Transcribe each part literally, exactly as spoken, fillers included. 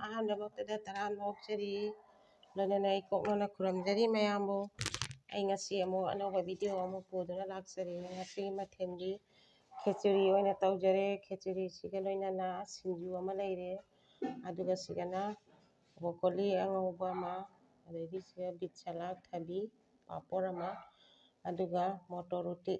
ꯑꯍꯥꯟꯕꯃꯛꯇꯗ ꯇꯔꯥꯝꯅ ꯑꯣꯛꯆꯔꯤ꯫ ꯂꯣꯏꯅꯅ ꯑꯩ ꯀꯣꯛꯅꯅ ꯈꯨꯔꯨꯝꯖꯔꯤ ꯃꯌꯥꯝꯕꯨ꯫ ꯑꯩ ꯉꯁꯤ ꯑꯃꯨꯛ ꯑꯅꯧꯕ ꯚꯤꯗꯤꯑꯣ ꯑꯃ ꯄꯨꯗꯨꯅ ꯂꯥꯛꯆꯔꯤ꯫ ꯉꯁꯤꯒꯤ ꯃꯊꯦꯜꯗꯤ ꯈꯦꯆꯨꯔꯤ ꯑꯣꯏꯅ ꯇꯧꯖꯔꯦ꯫ ꯈꯦꯆꯨꯔꯤꯁꯤꯒ ꯂꯣꯏꯅꯅ ꯁꯤꯡꯖꯨ ꯑꯃ ꯂꯩꯔꯦ, ꯑꯗꯨꯒ ꯁꯤꯒꯅ ꯕ꯭ꯔꯣꯀꯣꯂꯤ ꯑꯉꯧꯕ ꯑꯃ, ꯑꯗꯩꯗꯤ ꯁꯤꯒ ꯕꯤꯠ ꯁꯂꯥꯗ, ꯊꯕꯤ, ꯄꯥꯐꯣꯔ ꯑꯃ, ꯑꯗꯨꯒ ꯃꯣꯇꯣꯔ ꯎꯇꯤ꯫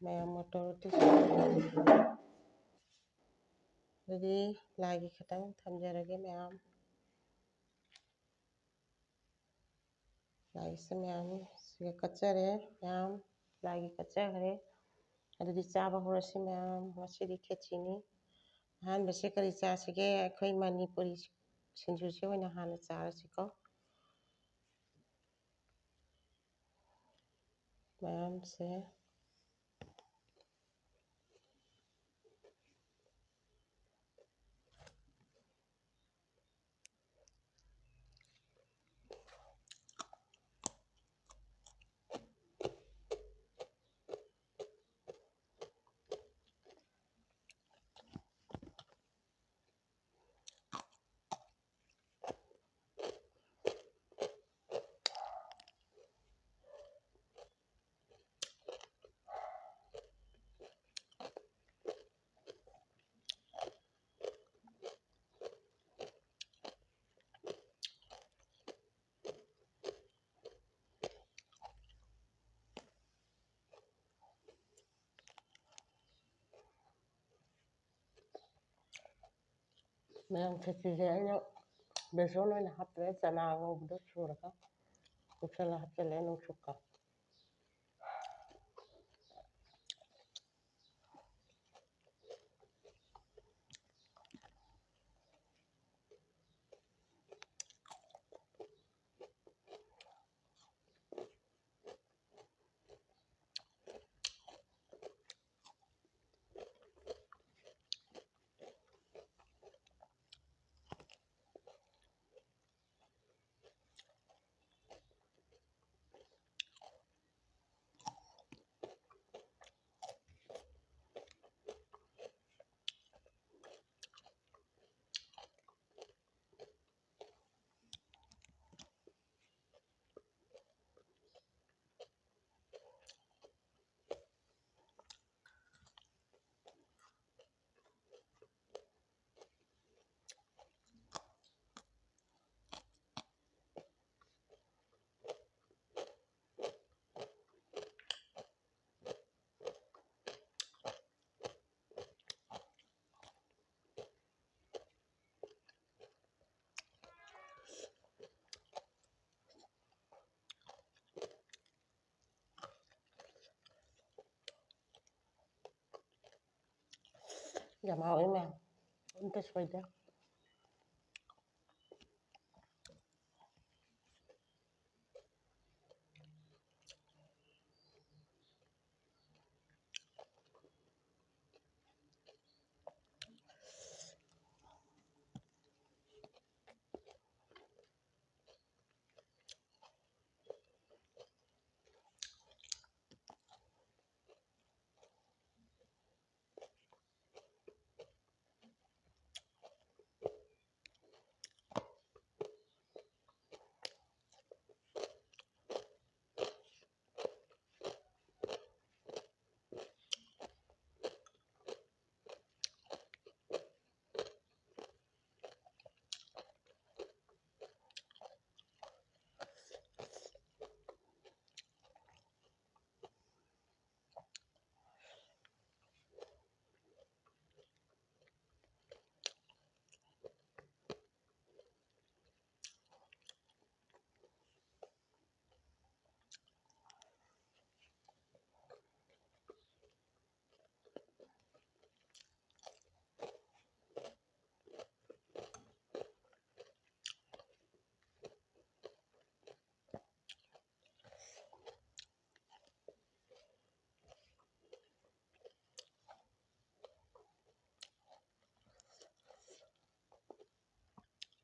ꯃꯌꯥꯝ ꯃꯣꯇꯣꯔ ꯎꯇꯤ꯫ ꯑꯗꯨꯗꯤ ꯂꯥꯏꯒꯤ ꯈꯤꯇꯪ ꯊꯝꯖꯔꯒꯦ ꯃꯌꯥꯝ꯫ ꯂꯥꯏꯒꯤꯁꯦ ꯃꯌꯥꯝ ꯁꯤꯒ ꯀꯠꯆꯔꯦ, ꯃꯌꯥꯝ ꯂꯥꯏꯒꯤ ꯀꯠꯆꯈ꯭ꯔꯦ꯫ ꯑꯗꯨꯗꯤ ꯆꯥꯕ ꯍꯧꯔꯁꯤ ꯃꯌꯥꯝ꯫ ꯉꯁꯤꯗꯤ ꯈꯦꯆꯤꯅꯤ꯫ ꯑꯍꯥꯟꯕꯁꯦ ꯀꯔꯤ ꯆꯥꯁꯤꯒꯦ? ꯑꯩꯈꯣꯏ ꯃꯅꯤꯄꯨꯔꯤ ꯁꯤꯡꯖꯨꯁꯦ ꯑꯣꯏꯅ ꯍꯥꯟꯅ ꯆꯥꯔꯁꯤꯀꯣ꯫ ꯃꯌꯥꯝꯁꯦ꯫ ꯃꯌꯥꯝ ꯈꯦꯆꯤꯁꯦ ꯑꯩꯅ ꯕꯦꯁꯣꯟ ꯑꯣꯏꯅ ꯍꯥꯞꯇ꯭ꯔꯦ, ꯆꯅꯥ ꯑꯉꯧꯕꯗꯣ ꯁꯨꯔꯒ ꯀꯨꯞꯁꯜꯂ ꯍꯥꯞꯆꯜꯂꯦ ꯅꯨꯡꯁꯨꯛꯀ꯫ ꯌꯥꯝ ꯍꯥꯎꯋꯤ ꯃꯌꯥꯝ, ꯑꯝꯇ ꯁꯣꯏꯗꯦ꯫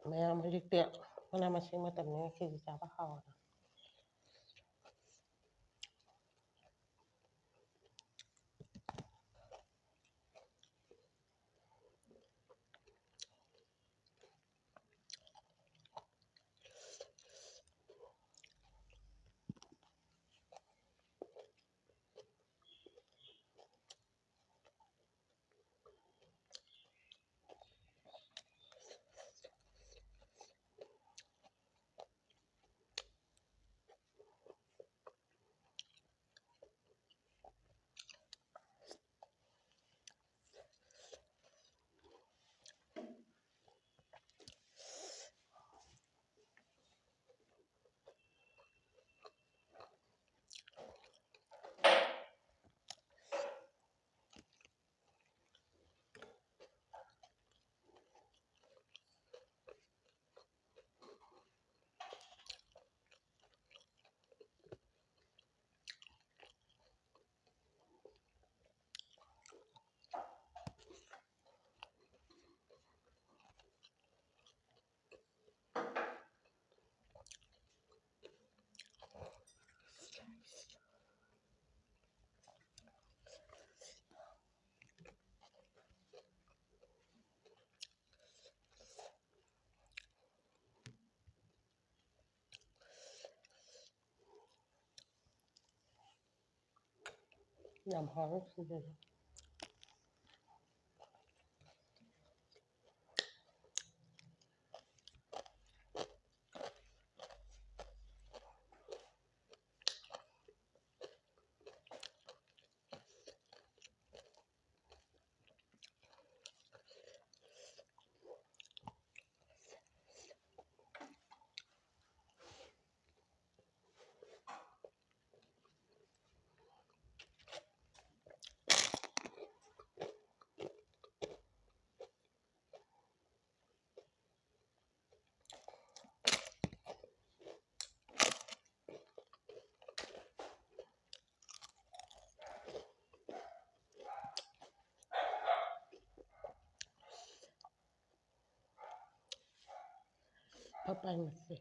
ꯃꯌꯥꯝ ꯍꯧꯖꯤꯛꯇꯤ ꯃꯅꯥ ꯃꯁꯤꯡ ꯃꯇꯝꯅꯤꯅ ꯈꯦꯆꯤ ꯆꯥꯕ ꯍꯥꯎꯔꯦ꯫ ꯌꯥꯝ ꯍꯥꯎꯔꯦ ꯁꯤꯗꯗꯤ꯫ ꯄꯄꯥꯏ ꯃꯁꯦ꯫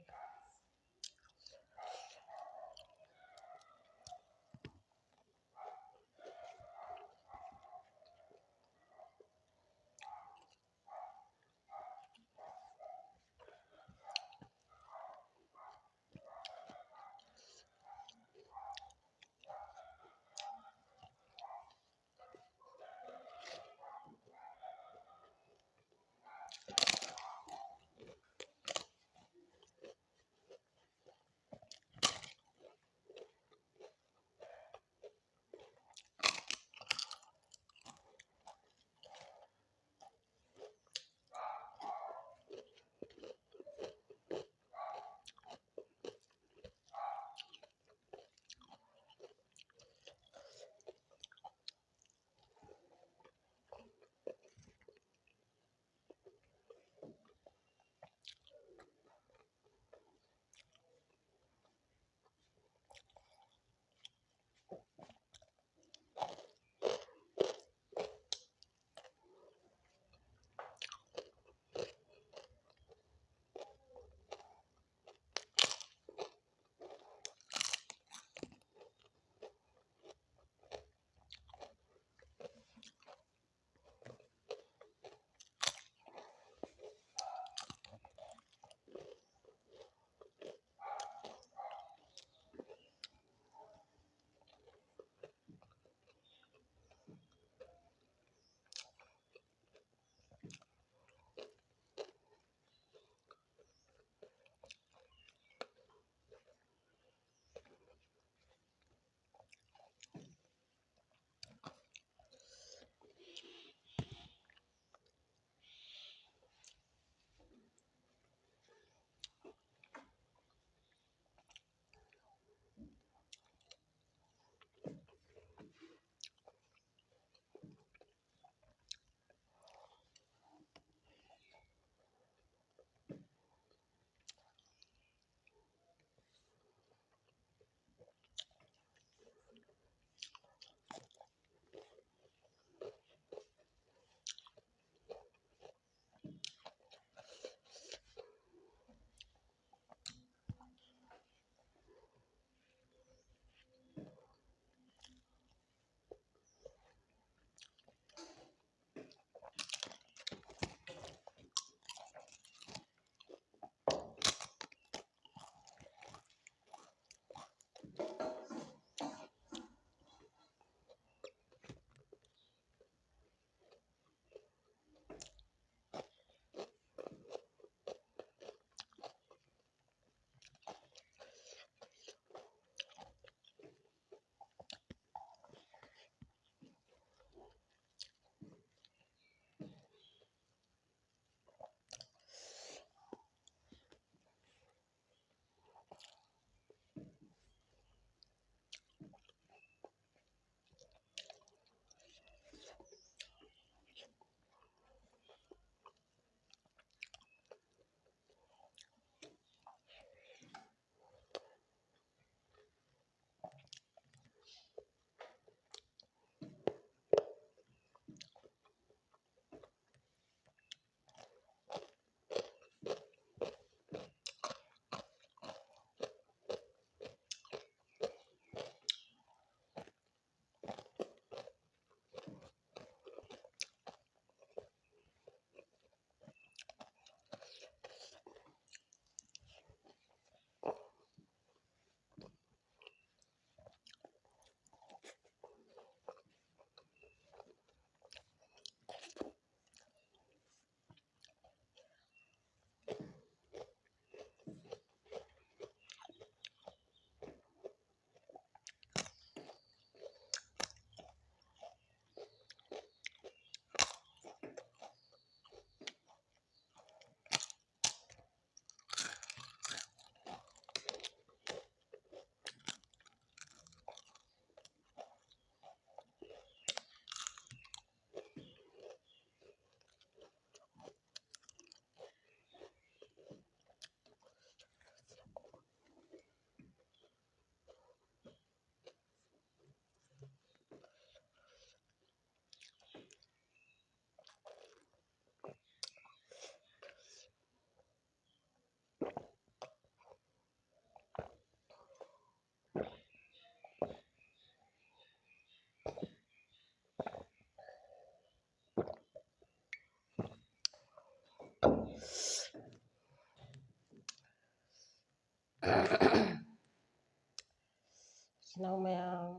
ꯏꯆꯤꯟ ꯏꯅꯥꯎ ꯃꯌꯥꯝ,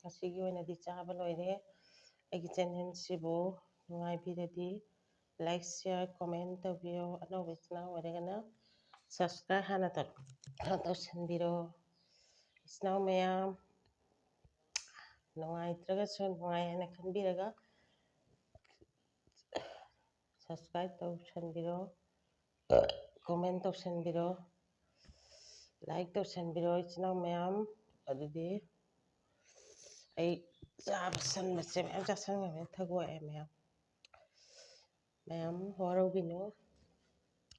ꯉꯁꯤꯒꯤ ꯑꯣꯏꯅꯗꯤ ꯆꯥꯕ ꯂꯣꯏꯔꯦ꯫ ꯑꯩꯒꯤ ꯆꯦꯅꯦꯜꯁꯤꯕꯨ ꯅꯨꯡꯉꯥꯏꯕꯤꯔꯗꯤ like, share, comment ꯇꯧꯕꯤꯌꯣ꯫ ꯑꯅꯧꯕ ꯏꯆꯤꯟ ꯏꯅꯥꯎ ꯑꯣꯏꯔꯒꯅ subscribe ꯍꯥꯟꯅ ꯇꯧ-, ꯇꯧꯁꯟꯕꯤꯔꯣ꯫ ꯏꯆꯤꯟ ꯏꯅꯥꯎ ꯃꯌꯥꯝ, ꯅꯨꯡꯉꯥꯏꯇ꯭ꯔꯒꯁꯨ ꯅꯨꯡꯉꯥꯏ ꯍꯥꯏꯅ ꯈꯟꯕꯤꯔꯒ subscribe ꯇꯧꯁꯟꯕꯤꯔꯣ, comment ꯇꯧꯁꯟꯕꯤꯔꯣ, like ꯇꯧꯁꯟꯕꯤꯔꯣ ꯏꯆꯤꯟ ꯏꯅꯥꯎ ꯃꯌꯥꯝ꯫ ꯑꯗꯨꯗꯤ ꯑꯩ ꯆꯥꯕ ꯁꯟꯕꯁꯦ ꯃꯌꯥꯝ ꯆꯥꯁꯟꯈ꯭ꯔꯕꯅꯤꯅ ꯊꯒꯣꯛꯑꯦ ꯃꯌꯥꯝ꯫ ꯃꯌꯥꯝ ꯋꯥꯔꯧꯕꯤꯅꯨ,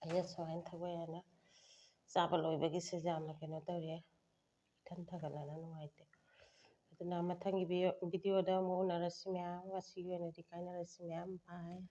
ꯑꯩꯅ ꯁꯨꯃꯥꯏꯅ ꯊꯒꯣꯛꯑꯦ ꯍꯥꯏꯅ꯫ ꯆꯥꯕ ꯂꯣꯏꯕꯒꯤꯁꯦ ꯌꯥꯝꯅ ꯀꯩꯅꯣ ꯇꯧꯔꯦ, ꯏꯊꯟ ꯊꯥꯒꯠꯂꯅ ꯅꯨꯡꯉꯥꯏꯇꯦ꯫ ꯑꯗꯨꯅ ꯃꯊꯪꯒꯤ ꯚꯤꯗꯤꯑꯣꯗ ꯑꯃꯨꯛ ꯎꯅꯔꯁꯤ ꯃꯌꯥꯝ꯫ ꯉꯁꯤꯒꯤ ꯑꯣꯏꯅꯗꯤ ꯀꯥꯏꯅꯔꯁꯤ ꯃꯌꯥꯝ꯫ Bye꯫